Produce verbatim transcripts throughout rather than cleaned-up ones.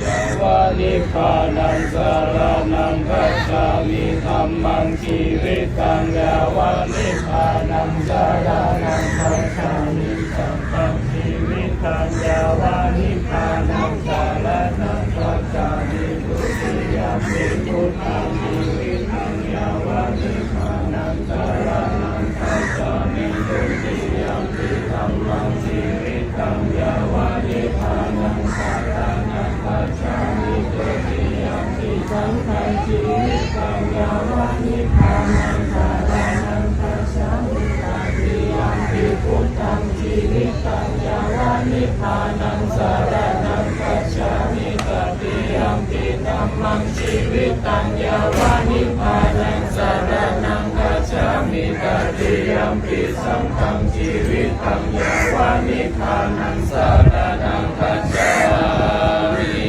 Yāva nibbānaṃ saraṇaṃ gacchāmi. Dhammaṃ jīvitaṃ yāva nibbānaṃ saraṇaṃ gacchāmi. Saṅghaṃ jīvitaṃ yāva nibbānaṃ saraṇaṃ gacchāmi. Dutiyampi buddhaṃ jīvitaṃ yāva nibbānaṃ saraṇaṃ gacchāmi. Dutiyampi dhammaṃ jīvitaṃ yāva nibbānaṃ saraṇaṃ gacchāmi. Dutiyampi saṅghaṃ jīvitaṃ yāva nibbānaṃ saraṇaṃ gacchāmi. Tatiyampi buddhaṃ jīvitaṃ yāva nibbānaṃ saraṇaṃ gacchāmi. Tatiyampi dhammaṃ jīvitaṃ yāva nibbānaṃ saraṇaṃ gacchāmi. Tatiyampi saṅghaṃ jīvitaṃ yāva nibbānaṃ saraṇaṃ gacchāmi.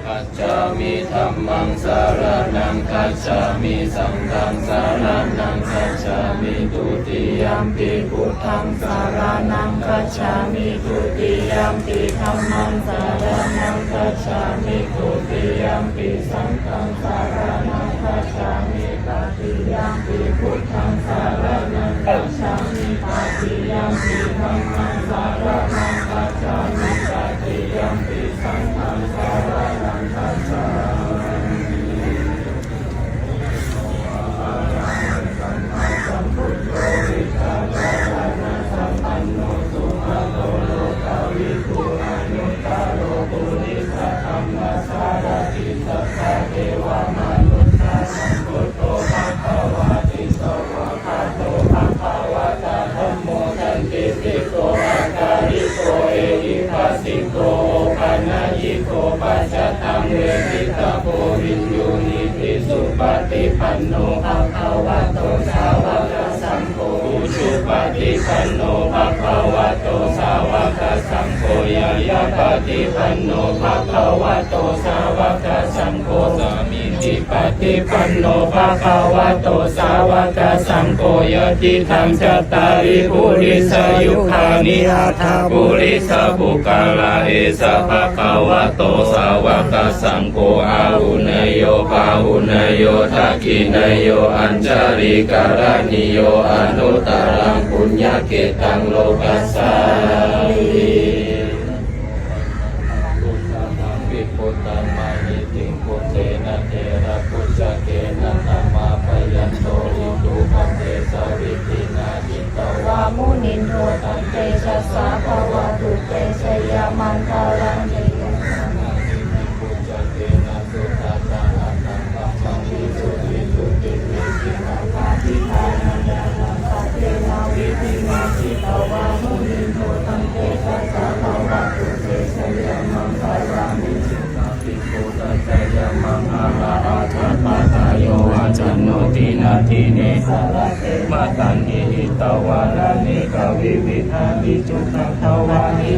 Gacchāmi. Dhammaṃ saraṇaṃ gacchāmi. Saṅghaṃ saraṇaṃ gacchāmi. Dutiyampi buddhaṃ saraṇaṃ gacchāmi. Dutiyampi dhammaṃ saraṇaṃ gacchāmi. Dutiyampi saṅghaṃ saraṇaṃ gacchāmi. Tatiyampi buddhaṃ saraṇaṃ gacchāmi. Tatiyampi dhammaṃ saraṇaṃ gacchāmi. Tatiyampi saṅghaṃ saraṇaṃ gacchāmi. Dhammo sandiṭṭhiko akāliko ehipassiko opanayiko paccattaṃ veditabbo viññūhīti. Supaṭipanno bhagavato sāvakasaṅgho, ujupaṭipanno bhagavato sāvakasaṅgho, ñāyapaṭipanno bhagavato sāvakasaṅgho, sāmīcipaṭipanno bhagavato sāvakasaṅgho, yadidaṃ cattāri purisayugāni aṭṭha purisapuggalā, esa bhagavato sāvakasaṅgho, āhuneyyo pāhuneyyo dakkhiṇeyyo añjalikaraṇīyo anuttaraṃ puññakkhettaṃ lokassāti. Vibudhaṃ mahiddhiṃ puttena therabhujagena damāpayanto iddhūpadesavidhinā jitvā munindo taṃ tejasā bhavatu te jayamaṅgalaṃ.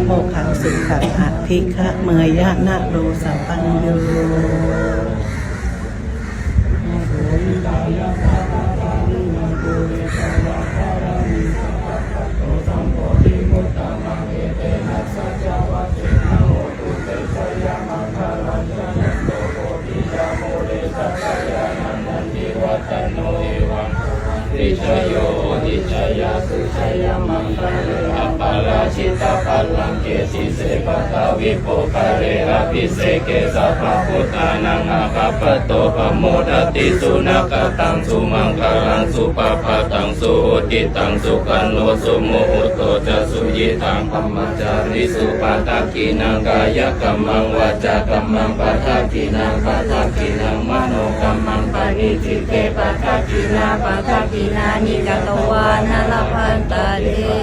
Mokkhaṃ sukhaṃ adhigameyya naro sapañño. Vijayo hohi jayassu jayamaṅgale, aparājitapallaṅke sīse paṭhavipokkhare, abhiseke sabbabuddhānaṃ aggappatto pamodati. Sunakkhattaṃ sumaṅgalaṃ supabhātaṃ suhuṭṭhitaṃ, sukhaṇo sumuhutto ca suyiṭṭhaṃ brahmacārisu, padakkhiṇaṃ kāyakammaṃ vācākammaṃ padakkhiṇaṃ, padakkhiṇaṃ manokammaṃ paṇidhī te padakkhiṇā, padakkhiṇāni katvāna labhantatthe